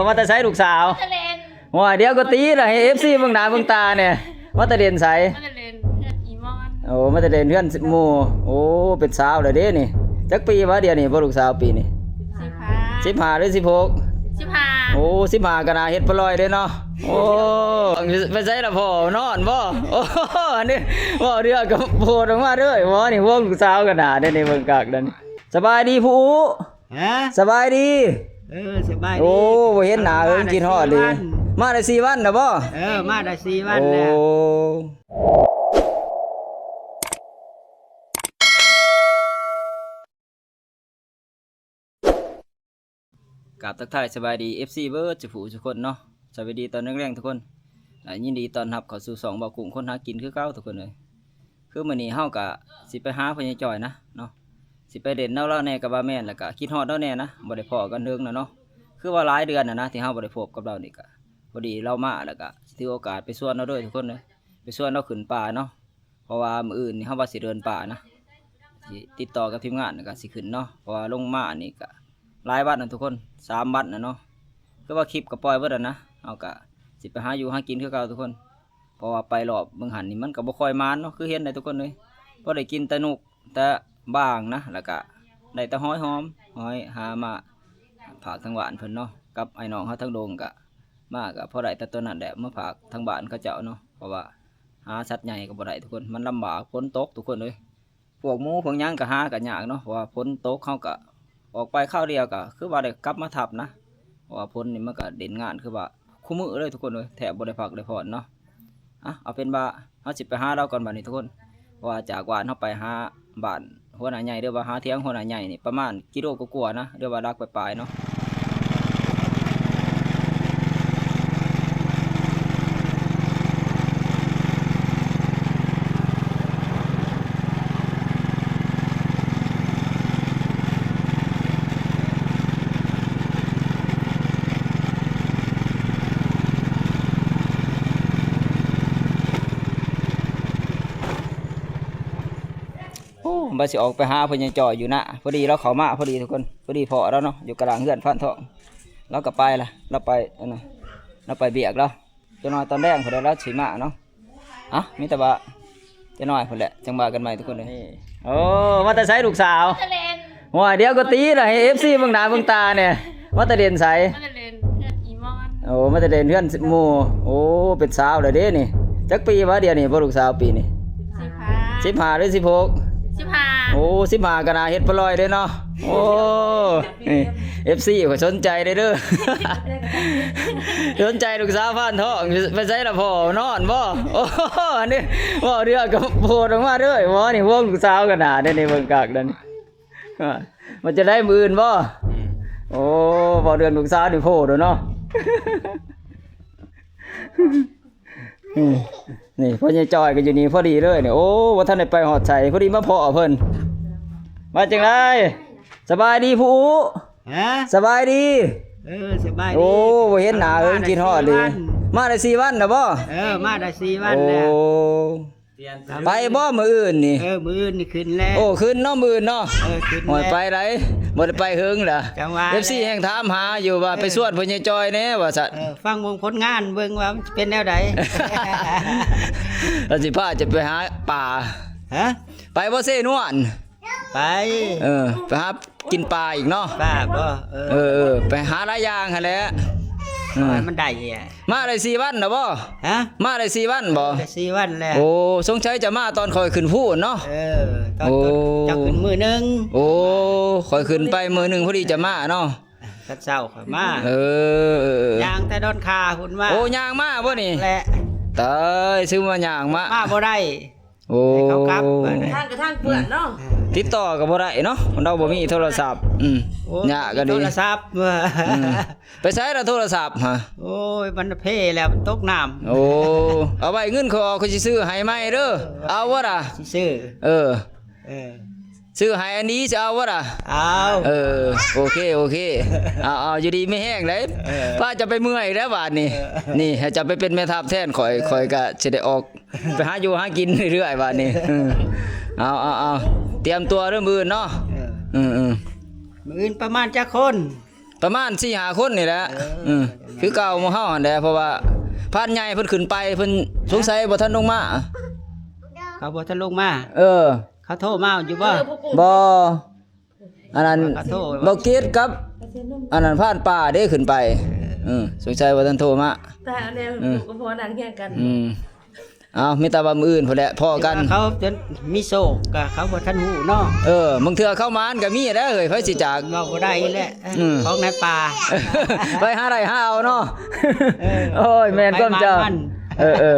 ມາແຕ່ໃສລູກສາວ? ມາແຕ່ເຫຼັ້ນ. ໂອ້ຍ ດຽວກໍຕີລະ ໃຫ້ເອັຟຊີເບິ່ງໜ້າເບິ່ງຕາແດ່. ມາແຕ່ເຫຼັ້ນໃສ? ມາແຕ່ເຫຼັ້ນເຮືອນອີ່ມອນ. ໂອ້ ມາແຕ່ເຫຼັ້ນເຮືອນໝູ່. ໂອ້ ເປັນສາວແລ້ວເດ້ນີ້. ຈັກປີວະດຽວນີ້? ບໍ່ ລູກສາວປີນີ້? ສິບຫ້າ ສິບຫ້າ ຫຼື ສິບຫົກ? ສິບຫ້າ. ໂອ້ ສິບຫ້າກໍໜ້າເຮັດປະລອຍເດ້ເນາະ. ໂອ້ ໄປໃສລະພໍ່? ນອນບໍ່? ໂອ້ ອັນນີ້ເວົ້າເລື່ອງກໍໂພດອອກມາເລີຍ. ບໍ່ ນີ້ພວກລູກສາວກໍໜ້າເດ້ນີ້ ເບິ່ງຄັກເດ້ນີ້. ສະບາຍດີຜູ້ອູ້. ຮະ? ສະບາຍດີ. ເອີ ສະບາຍດີ. ໂອ້ ບໍ່ເຫັນໜ້າເຫິງ ມາໄດ້ ຄິດຮອດເດ້. ສີ່ວັນ. ມາໄດ້ສີ່ວັນແລ້ວບໍ່? ເອີ ມາໄດ້ສີ່ວັນແລ້ວ. ໂອ້ ກາບທັກທາຍສະບາຍດີ ເອັຟຊີ ເບິດສູ່ຜູ້ສູ່ຄົນເນາະ. ສະບາຍດີຕອນແລງໆທຸກຄົນ ແລະ ຍິນດີຕ້ອນຮັບເຂົ້າສູ່ຊ່ອງບ່າວກຸ້ງຄົນຫາກິນຄືເກົ່າທຸກຄົນເອີຍ. ຄືມື້ນີ້ເຮົາກະຊິໄປຫາພໍ່ໃຫຍ່ຈ່ອຍນະເນາະ, ຊິໄປຫຼິ້ນນຳລາວແດ່ກໍວ່າແມ່ນ ແລ້ວກະຄິດຮອດລາວແດ່ນະ, ບໍ່ໄດ້ພໍ້ກັນເຖິງແລ້ວເນາະ. ຄືວ່າຫຼາຍເດືອນແລ້ວນະ ທີ່ເຮົາບໍ່ໄດ້ພົບກັບລາວນີ້. ກະພໍດີລາວມາ ແລ້ວກະຖືໂອກາດໄປຊວນລາວເດີທຸກຄົນເດີ, ໄປຊວນລາວຂຶ້ນປ່າເນາະ. ເພາະວ່າມື້ອື່ນນີ້ເຮົາວ່າຊິເດີນປ່ານະ, ຊິຕິດຕໍ່ກັບທີມງານ ແລ້ວກະຊິຂຶ້ນເນາະ. ເພາະວ່າລົງມານີ້ກະຫຼາຍວັນນະທຸກຄົນ, ສາມວັນນະເນາະ. ຄືວ່າຄລິບກໍປ່ອຍເບິດແລ້ວນະ, ເຮົາກະຊິໄປຫາຢູ່ຫາກິນຄືເກົ່າທຸກຄົນ. ເພາະວ່າໄປຮອບເບິ່ງຫັ້ນນີ້ມັນກໍບໍ່ຄ່ອຍໝານເນາະ, ຄືເຫັນໄດ໋ທຸກຄົນເອີຍ. ພໍໄດ້ກິນແຕ່ນົກແຕ່ບາງນະ, ແລ້ວກະໄດ້ແຕ່ຫອຍຫອມ, ຫອຍຫາມາຝາກທາງບ້ານເພິ່ນເນາະ, ກັບອ້າຍນ້ອງເຮົາທາງດົງກະມາ, ກະພໍໄດ້ແຕ່ຕົວນັ້ນແຫຼະ ມາຝາກທາງບ້ານເຂົາເຈົ້າເນາະ. ເພາະວ່າຫາສັດໃຫຍ່ກໍບໍ່ໄດ້ທຸກຄົນ, ມັນລຳບາກ, ຝົນຕົກທຸກຄົນເອີຍ. ພວກໝູພວກຫຍັງກໍຫາກໍຍາກເນາະ, ເພາະວ່າຝົນຕົກ ເຮົາກໍອອກໄປຄາວດຽວກໍຄືວ່າໄດ້ກັບມາທັບນະ. ເພາະວ່າຝົນນີ້ມັນກໍເຫຼັ້ນງານຄືວ່າຄູ່ມື້ເລີຍທຸກຄົນເອີຍ, ແທບບໍ່ໄດ້ພັກໄດ້ຜ່ອນເນາະ. ອະ ເອົາເປັນວ່າເຮົາຊິໄປຫາລາວກ່ອນບາດນີ້ທຸກຄົນ, ເພາະວ່າຈາກບ້ານເຮົາໄປຫາບ້ານຫົວໜ້າໃຫຍ່ ຫຼືວ່າຫາຖຽງຫົວໜ້າໃຫຍ່ນີ້ ປະມານກິໂລກວ່າໆນະ, ຫຼືວ່າຫຼັກປາຍໆເນາະ. ໂອ້ ວ່າຊິອອກໄປຫາພໍ່ໃຫຍ່ຈ່ອຍຢູ່ນະ, ພໍດີລາວເຂົ້າມາພໍດີທຸກຄົນ, ພໍດີພໍ້ລາວເນາະ ຢູ່ກະລາງເຮືອນພານທອງ. ລາວກໍໄປລະ, ລາວໄປອັນນັ້ນ, ລາວໄປວຽກລາວ. ຈັກໜ້ອຍຕອນແລງພຸ້ນແຫຼະລາວຊິມາເນາະ. ເອົ້າ ມີແຕ່ວ່າຈັກໜ້ອຍພຸ້ນແຫຼະ ຈັ່ງວ່າກັນໃໝ່ທຸກຄົນເອີຍ. ໂອ້ ມາແຕ່ໃສລູກສາວ? ມາແຕ່ເຫຼັ້ນ. ໂອ້ຍ ດຽວກໍຕີລະ ໃຫ້ເອັຟຊີເບິ່ງໜ້າເບິ່ງຕາແດ່. ມາແຕ່ເຫຼັ້ນໃສ? ມາແຕ່ເຫຼັ້ນເຮືອນອີ່ມອນ. ໂອ້ ມາແຕ່ເຫຼັ້ນເຮືອນໝູ່. ໂອ້ ເປັນສາວແລ້ວເດ້ນີ້. ຈັກປີວະດຽວນີ້? ບໍ່ ລູກສາວປີນີ້? ສິບຫ້າ ສິບຫ້າ ຫຼື ສິບຫົກ? ສິບຫ້າ. ໂອ້ ສິບຫ້າກໍໜ້າເຮັດປະລອຍເດ້ເນາະ. ໂອ້ ເອັຟຊີ ຂ້ອຍສົນໃຈເດີ ສົນໃຈລູກສາວພານທອງ. ໄປໃສລະພໍ່? ນອນບໍ່? ໂອ້ ອັນນີ້ເວົ້າເລື່ອງກໍໂພດອອກມາເລີຍ. ບໍ່ ນີ້ພວກລູກສາວກໍໜ້າເດ້ນີ້ ເບິ່ງຄັກເດ້ນີ້. ວ່າ ມັນຈະໄດ້ມື້ອື່ນບໍ່? ອືມ ໂອ້ ເວົ້າເລື່ອງລູກສາວນີ້ໂພດເນາະ. ອືມ ນີ້ພໍ່ໃຫຍ່ຈ່ອຍກໍຢູ່ນີ້ພໍດີເລີຍນີ້. ໂອ້ ບໍ່ທັນໄດ້ໄປຮອດໃສ ພໍດີມາພໍ້ເພິ່ນ. ວ່າຈັ່ງໃດ? ສະບາຍດີຜູ້ອູ້. ຮະ? ສະບາຍດີ. ເອີ ສະບາຍດີ. ໂອ້ ບໍ່ເຫັນໜ້າເຫິງ ຄິດຮອດເດ້. ມາໄດ້ສີ່ວັນແລ້ວບໍ່? ເອີ ມາໄດ້ສີ່ວັນແລ້ວ. ໂອ້ ໄປບໍ່ມື້ອື່ນນີ້? ເອີ ມື້ອື່ນນີ້ຂຶ້ນແລ້ວ. ໂອ້ ຂຶ້ນເນາະ ມື້ອື່ນເນາະ. ເອີ ຂຶ້ນ. ໂອ້ຍ ແລ້ວ ໄປໃດ ບໍ່ໄດ້ໄປເຫິງລະ. ເອັຟຊີແຮ່ງຖາມຫາຢູ່ວ່າ ເອີ ໄປຊວນພໍ່ໃຫຍ່ຈ່ອຍແດ່ວ່າຊັ້ນ. ເອີ ຟັງເບິ່ງຜົນງານເບິ່ງວ່າມັນຊິເປັນແນວໃດ. ລາວຊິພາຈະໄປຫາປາ. ຮະ? ໄປບໍ່ເຊນວນ? ໄປ. ເອີ ໄປຫາກິນປາອີກເນາະ. ປາບໍ່? ເອີ ເອີ ເອີ ໄປຫາຫຼາຍຢ່າງຫັ້ນແຫຼະ. ເອີ ມັນໄດ້. ມາໄດ້ສີ່ວັນແລ້ວບໍ່? ຮະ? ມາໄດ້ສີ່ວັນບໍ່? ໄດ້ສີ່ວັນແລ້ວ. ໂອ້ ສົງໄສຈະມາຕອນຂ້ອຍຂຶ້ນພູ້ນເນາະ. ເອີ ຕອນ ໂອ້ ເຈົ້າຂຶ້ນມື້ໜຶ່ງ. ໂອ້ ຂ້ອຍຂຶ້ນໄປມື້ໜຶ່ງ ພໍດີຈະມາເນາະ. ຕອນເຊົ້າຂ້ອຍມາ. ເອີ ເອີ ເອີ ຍ່າງແຕ່ດອນຄາພຸ້ນມາ. ໂອ້ ຍ່າງມາບໍ່ນີ້? ແຫຼະ ຕາຍ ຊື່ວ່າຍ່າງມາ ມາບໍ່ໄດ້. ໂອ້ ໃຫ້ເຂົາກັບ. ທາງກໍທາງເປື້ອນເນາະ. ຕິດຕໍ່ກໍບໍ່ໄດ້ເນາະ ເຮົາບໍ່ມີໂທລະສັບ. ອືມ ໂອ້ ຍາກກໍດີ ໂທລະສັບ. ອືມ ໄປໃສລະໂທລະສັບຫະ? ໂອ້ຍ ມັນເພແລ້ວ ມັນຕົກນ້ຳ. ໂອ້ ເອົາໄວ້ ເງິນຂ້ອຍອອກ ຂ້ອຍຊິຊື້ໃຫ້ໃໝ່ເດີ. ເອີ ເອົາບໍ່ລະ? ຊິຊື້. ເອີ ເອີ ຊື້ໃຫ້ອັນນີ້ຊິເອົາບໍ່ລະ? ເອົາ. ເອີ ໂອເຄ ໂອເຄ. ເອົາ ເອົາ ຢູ່ດີມີແຮງເດີ. ເອີ ພາເຈົ້າໄປເມື່ອຍແລ້ວບາດນີ້. ເອີ ນີ້ໃຫ້ເຈົ້າໄປເປັນແມ່ທັບແທນຂ້ອຍ. ເອີ ຂ້ອຍກໍຊິໄດ້ອອກໄປຫາຢູ່ຫາກິນເລື້ອຍໆບາດນີ້. ເອີ ເອົາ ເອົາ ເອົາ ຕຽມຕົວເດີມື້ອື່ນເນາະ. ເອີ ອືມໆ ມື້ອື່ນປະມານຈັກຄົນ? ປະມານສີ່ຫ້າຄົນນີ້ແຫຼະ. ເອີ ເອີ ຄືເກົ່າໝູ່ເຮົາຫັ້ນແຫຼະ ເພາະວ່າພານໃຫຍ່ເພິ່ນຂຶ້ນໄປ ເພິ່ນສົງໄສບໍ່ທັນລົງມາ. ເຂົາບໍ່ທັນລົງມາ? ເອີ ເຂົາໂທມາຢູ່ບໍ່? ບໍ່ ອັນນັ້ນ ເຂົາໂທ ບໍ່ເກດກັບ ອັນນັ້ນພານປ່າເດ້ຂຶ້ນໄປ. ເອີ ເອີ ສົງໄສບໍ່ທັນໂທມາ. ຕາຍແລ້ວ ເອີ ລູກກັບພໍ່ນັ່ງຮຽງກັນ. ອືມ ເອົາ ມີແຕ່ວ່າມື້ອື່ນພຸ້ນແຫຼະພໍ້ກັນ. ເຂົາຈົນມີໂຊກ ກະເຂົາບໍ່ທັນຮູ້ເນາະ. ເອີ ບາງເທື່ອເຂົາໝານກະມີແຫຼະເອີຍ ໃຜຊິຈັກ. ເວົ້າບໍ່ໄດ້ແຫຼະ ອືມ ຂອງໃນປ່າ ໄປຫາໄດ້ຫາເອົາເນາະ. ເອີ ໂອ້ຍ ແມ່ນຄວາມເຈົ້າ. ເອີ ເອີ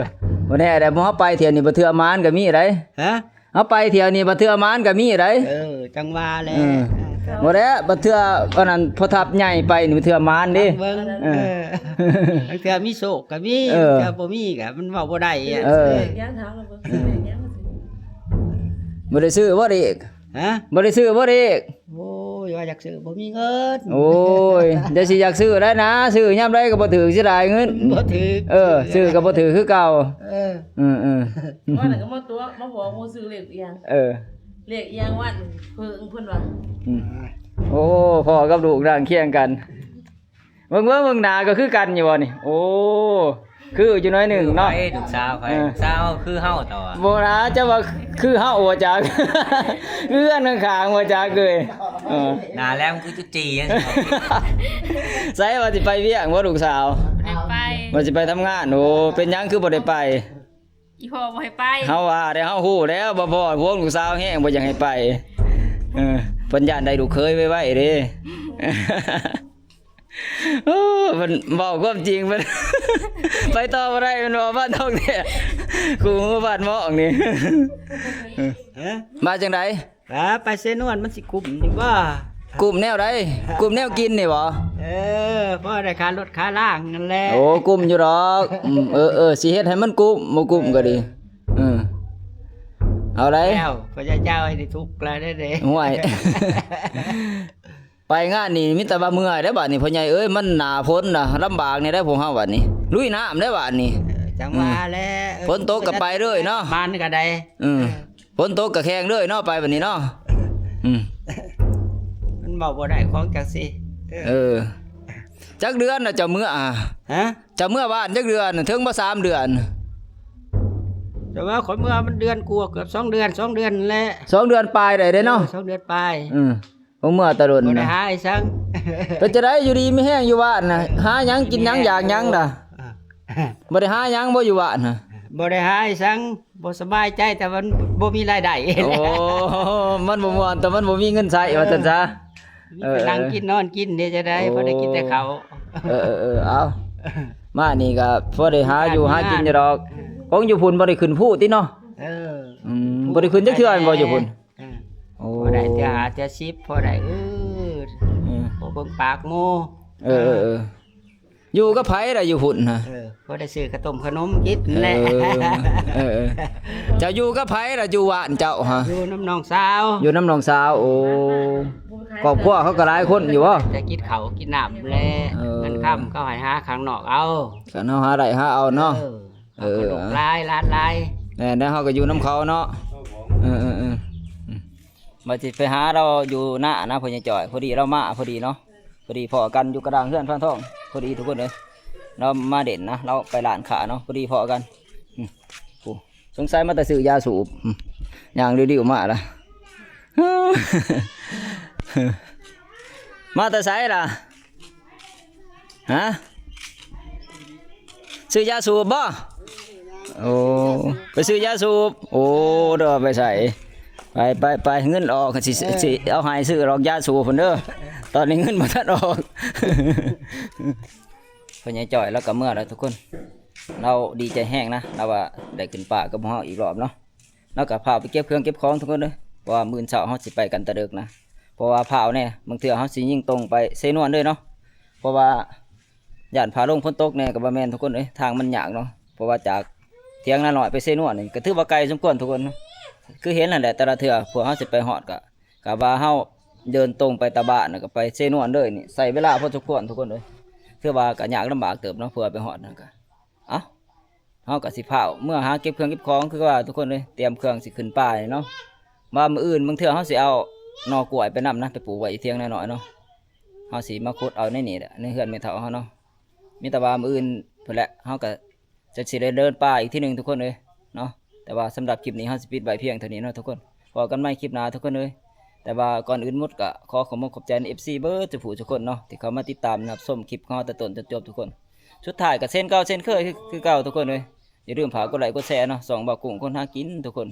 ບໍ່ແນ່ແຫຼະ ເຮົາໄປທ່ຽວນີ້ບາງເທື່ອໝານກະມີໄດ໋. ຮະ? ເຮົາໄປທ່ຽວນີ້ບາງເທື່ອໝານກະມີໄດ໋. ເອີ ຈັ່ງວ່າແຫຼະ. ເອີ ບໍ່ແຫຼະ ບາງເທື່ອອັນນັ້ນພໍ່ທັບໃຫຍ່ໄປນີ້ບາງເທື່ອໝານເດ້. ເບິ່ງ ເອີ ເອີ ບາງເທື່ອມີໂຊກກະມີ ເອີ ບາງເທື່ອບໍ່ມີກະມັນເວົ້າບໍ່ໄດ້. ເອີ ເອີ ບໍ່ໄດ້ຊື້ບໍ່ເລກ? ຮະ? ບໍ່ໄດ້ຊື້ບໍ່ເລກ? ໂອ້ຍ ວ່າຢາກຊື້ບໍ່ມີເງິນ. ໂອ້ຍ ຢ່າຊິຢາກຊື້ໄດ້ນະ ຊື້ຍາມໃດກະບໍ່ຖືກ ເສຍດາຍເງິນ. ບໍ່ຖືກ ເອີ ຊື້ກະບໍ່ຖືກຄືເກົ່າ. ເອີ ເອີ ເອີ ວ່ານັ້ນກະມາຕົວະມາບອກໝູ່ຊື້ເລກອີ່ຫຍັງ. ເອີ ເລກອີ່ຫຍັງວັນເພິ່ນ ເພິ່ນວ່າ. ອືມ ໂອ້ ພໍ່ກັບລູກນັ່ງຄຽງກັນ ເບິ່ງ ເບິ່ງ ເບິ່ງໜ້າກະຄືກັນຢູ່ບໍ່ນີ້? ໂອ້ ຄືຢູ່ໜ້ອຍໜຶ່ງເນາະ. ເອີ ລູກສາວຂ້ອຍ ເອີ ສາວຄືເຮົາຕໍ່. ບໍ່ນະ ເຈົ້າວ່າຄືເຮົາບໍ່ຈັກ ຄືເຮືອນຂ້າງໆບໍ່ຈັກເລີຍ. ເອີ ໜ້າແຫຼມຄືຈຸຈີຈັ່ງຊີ້. ໃສວ່າຊິໄປວຽກບໍ່ລູກສາວ? ບໍ່ໄດ້ໄປ. ວ່າຊິໄປທຳງານ. ໂອ້ ເປັນຫຍັງຄືບໍ່ໄດ້ໄປ? ອີ່ພໍ່ບໍ່ໃຫ້ໄປ. ເຮົາວ່າແລ້ວ ເຮົາຮູ້ແລ້ວ ບໍ່ພໍພວກລູກສາວແຮງ ບໍ່ຢາກໃຫ້ໄປ. ເອີ ເພິ່ນຢ້ານໄດ້ລູກເຂີຍໄວໆເດ້. ໂອ້ ເພິ່ນເວົ້າຄວາມຈິງ ເພິ່ນໄປຕໍ່ບໍ່ໄດ້ ເພິ່ນເວົ້າບ້ານທ້ອງແທ້ ຄູ່ໝູ່ບ້ານໝອກນີ້. ຮະ? ມາຈັ່ງໃດ? ອາ ໄປເຊນວນມັນຊິກຸ້ມຢູ່ບໍ່? ກຸ້ມແນວໃດ? ກຸ້ມແນວກິນນີ້ບໍ່? ເອີ ພໍໄດ້ຄ່າລົດຄ່າລາງນັ້ນແຫຼະ. ໂອ້ ກຸ້ມຢູ່ດອກ. ອືມ ເອີ ເອີ ຊິເຮັດໃຫ້ມັນກຸ້ມ ບໍ່ກຸ້ມກະດີ. ເອີ ເອົາໄດ໋ ແລ້ວ ພະຍາເຈົ້າໃຫ້ໄດ້ທຸກແລ້ວເດ້. ໂອ້ຍ ໄປງານນີ້ມີແຕ່ວ່າເມື່ອຍເດ້ບາດນີ້ ພໍ່ໃຫຍ່ເອີຍ ມັນໜ້າຝົນນະ ລຳບາກແນ່ໄດ໋ພວກເຮົາບາດນີ້ ລຸຍນ້ຳເດ້ບາດນີ້. ເອີ ຈັ່ງວ່າແຫຼະ ເອີ ຝົນຕົກກະໄປເລີຍເນາະ ມັນກະໄດ້. ເອີ ຝົນຕົກກະແຂ່ງເລີຍເນາະ ໄປບາດນີ້ເນາະ. ອືມ ມັນເວົ້າບໍ່ໄດ້ຂອງຈັກຊີ້. ເອີ ເອີ ຈັກເດືອນລະເຈົ້າເມືອ? ຮະ? ເຈົ້າເມືອບ້ານຈັກເດືອນ? ເຖິງບໍ່ສາມເດືອນ. ແຕ່ວ່າຂ້ອຍເມືອມັນເດືອນກວ່າ ເກືອບສອງເດືອນ ສອງເດືອນແຫຼະ. ສອງເດືອນປາຍໄດ້ເດ້ເນາະ. ເອີ ສອງເດືອນປາຍ. ອືມ ບໍ່ເມືອແຕ່ດົນ ບໍ່ໄດ້ຫາອີ່ສັງ. ເປັນຈັ່ງໃດ ຢູ່ດີມີແຮງຢູ່ບ້ານນະ? ເອີ ຫາຫຍັງກິນຫຍັງ ຢາກຫຍັງລະ? ເອີ ບໍ່ໄດ້ຫາຫຍັງບໍ່ຢູ່ບ້ານນະ? ບໍ່ໄດ້ຫາອີ່ສັງ ບໍ່ສະບາຍໃຈ ແຕ່ມັນບໍ່ມີລາຍໄດ້. ໂອ້ ມັນບໍ່ມ່ວນ ແຕ່ມັນບໍ່ມີເງິນໃຊ້ ເອີ ວ່າຊັ້ນຊະ. ມີແຕ່ນັ່ງກິນນອນກິນເດ້ ຈະໄດ້ ເອີ ພໍໄດ້ກິນແຕ່ເຂົ້າ. ເອີ ເອີ ເອີ ເອົາ ມານີ້ກະພໍໄດ້ຫາຢູ່ຫາກິນຢູ່ດອກ. ເອີ ຂອງຢູ່ພຸ້ນບໍ່ໄດ້ຂຶ້ນພູຕິເນາະ? ເອີ ອືມ ບໍ່ໄດ້ຂຶ້ນຈັກເທື່ອແມ່ນບໍ່ຢູ່ພຸ້ນ? ເອີ ໂອ້ ພໍໄດ້ເທື່ອຫ້າເທື່ອສິບ ພໍໄດ້ ເອີ ເອີ ພໍເບິ່ງປາກໝູ່. ເອີ ເອີ ເອີ ຢູ່ກັບໃຜລະຢູ່ພຸ້ນນະ? ເອີ ພໍໄດ້ຊື້ຂະຕົ້ມຂະໜົມກິນແຫຼະ. ເອີ ເອີ ເອີ ເຈົ້າຢູ່ກັບໃຜລະ ຢູ່ບ້ານເຈົ້າຫະ? ຢູ່ນຳນ້ອງສາວ. ຢູ່ນຳນ້ອງສາວ. ໂອ້ ຄອບຄົວເຂົາກະຫຼາຍຄົນຢູ່ບໍ່? ແຕ່ກິນເຂົ້າກິນນ້ຳແຫຼະ. ເອີ ເງິນຄຳເຂົາໃຫ້ຫາຂ້າງນອກເອົາ. ຄັນເຮົາຫາໄດ້ຫາເອົາເນາະ. ເອີ ເອີ ລູກຫຼາຍຫຼານຫຼາຍ. ແມ່ນແລ້ວ ເຮົາກະຢູ່ນຳເຂົາເນາະ. ເອີ ເອີ ເອີ ວ່າຊິໄປຫາລາວຢູ່ນານະ ພໍ່ໃຫຍ່ຈ່ອຍ ພໍດີລາວມາພໍດີເນາະ. ພໍດີພໍ້ກັນຢູ່ກະດາງເຮືອນພານທອງ ພໍດີທຸກຄົນເອີຍ. ລາວມາເດັ່ນນະ ລາວໄປຮ້ານຄ້າເນາະ ພໍດີພໍ້ກັນ. ອືມ ໂອ້ ສົງໄສມາແຕ່ຊື້ຢາສູບ. ອືມ ຍ່າງລິ້ວໆມາລະ. ມາແຕ່ໃສລະ? ຮະ? ຊື້ຢາສູບບໍ່? ໂອ້ ໄປຊື້ຢາສູບ. ໂອ້ ດອກໄປໃສ? ໄປ ໄປ ໄປ ເງິນອອກ ຊິ ເອີ ຊິເອົາໃຫ້ຊື້ດອກຢາສູບພຸ້ນເດີ. ຕອນນີ້ເງິນບໍ່ທັນອອກ. ພໍ່ໃຫຍ່ຈ່ອຍລາວກະເມືອແລ້ວທຸກຄົນ ລາວດີໃຈແຮງນະ ລາວວ່າໄດ້ຂຶ້ນປ່າກັບພວກເຮົາອີກລອບເນາະ. ລາວກະພາວໄປເກັບເຄື່ອງເກັບຂອງທຸກຄົນເດີ ເພາະວ່າມື້ເຊົ້າເຮົາຊິໄປກັນແຕ່ເດິກນະ. ເພາະວ່າພາວແນ່ ບາງເທື່ອເຮົາຊິຍິງຕົງໄປເຊນວນເລີຍເນາະ. ເພາະວ່າຢ້ານຟ້າລົງຝົນຕົກແນ່ກະບໍ່ແມ່ນທຸກຄົນເອີຍ ທາງມັນຍາກເນາະ. ເພາະວ່າຈາກຖຽງນານ້ອຍໄປເຊນວນນີ້ກະຖືວ່າໄກສົມຄວນທຸກຄົນ. ຄືເຫັນຫັ້ນແຫຼະ ແຕ່ລະເທື່ອພວກເຮົາຊິໄປຮອດກະ ກະວ່າເຮົາເດີນຕົງໄປຕາບ້ານ ແລ້ວກະໄປເຊນວນເລີຍນີ້ ໃຊ້ເວລາພໍສົມຄວນທຸກຄົນເອີຍ. ຖືວ່າກະຍາກລຳບາກເຕີບເນາະ ເພື່ອໄປຮອດນັ້ນກະ ເອົ້າ ເຮົາກະຊິຟ້າວເມືອຫາເກັບເຄື່ອງເກັບຂອງຄືວ່າທຸກຄົນເອີຍ ຕຽມເຄື່ອງຊິຂຶ້ນປ່ານີ້ເນາະ. ວ່າມື້ອື່ນບາງເທື່ອເຮົາຊິເອົາໜໍ່ກ້ວຍໄປນຳນະ ໄປປູກໄວ້ຢູ່ຖຽງນານ້ອຍເນາະ. ເຮົາຊິມາຂຸດເອົາໃນນີ້ແຫຼະ ໃນເຮືອນແມ່ເຖົ້າເຮົາເນາະ. ມີແຕ່ວ່າມື້ອື່ນພຸ້ນແຫຼະ ເຮົາກໍຈະຊິໄດ້ເດີນປ່າອີກເທື່ອໜຶ່ງທຸກຄົນເອີຍເນາະ. ແຕ່ວ່າສຳລັບຄລິບນີ້ ເຮົາຊິປິດໄວ້ພຽງເທົ່ານີ້ເນາະທຸກຄົນ. ພໍ້ກັນໃໝ່ຄລິບໜ້າທຸກຄົນເອີຍ. ແຕ່ວ່າກ່ອນອື່ນໝົດກໍຂໍຂອບອົກຂອບໃຈເອັຟຊີເບິດທຸກຜູ້ທຸກຄົນເນາະ ທີ່ເຂົ້າມາຕິດຕາມຮັບຊົມຄລິບຂອງເຮົາແຕ່ຕົ້ນຈົນຈົບທຸກຄົນ. ສຸດທ້າຍກໍເຊັ່ນເກົ່າເຊັ່ນເຄີຍຄື ຄືເກົ່າທຸກຄົນເອີຍ. ຢ່າລືມຝາກກົດໄລກົດແຊເນາະ ຊ່ອງບ່າວກຸ້ງຄົນຫາກິນທຸກຄົນ.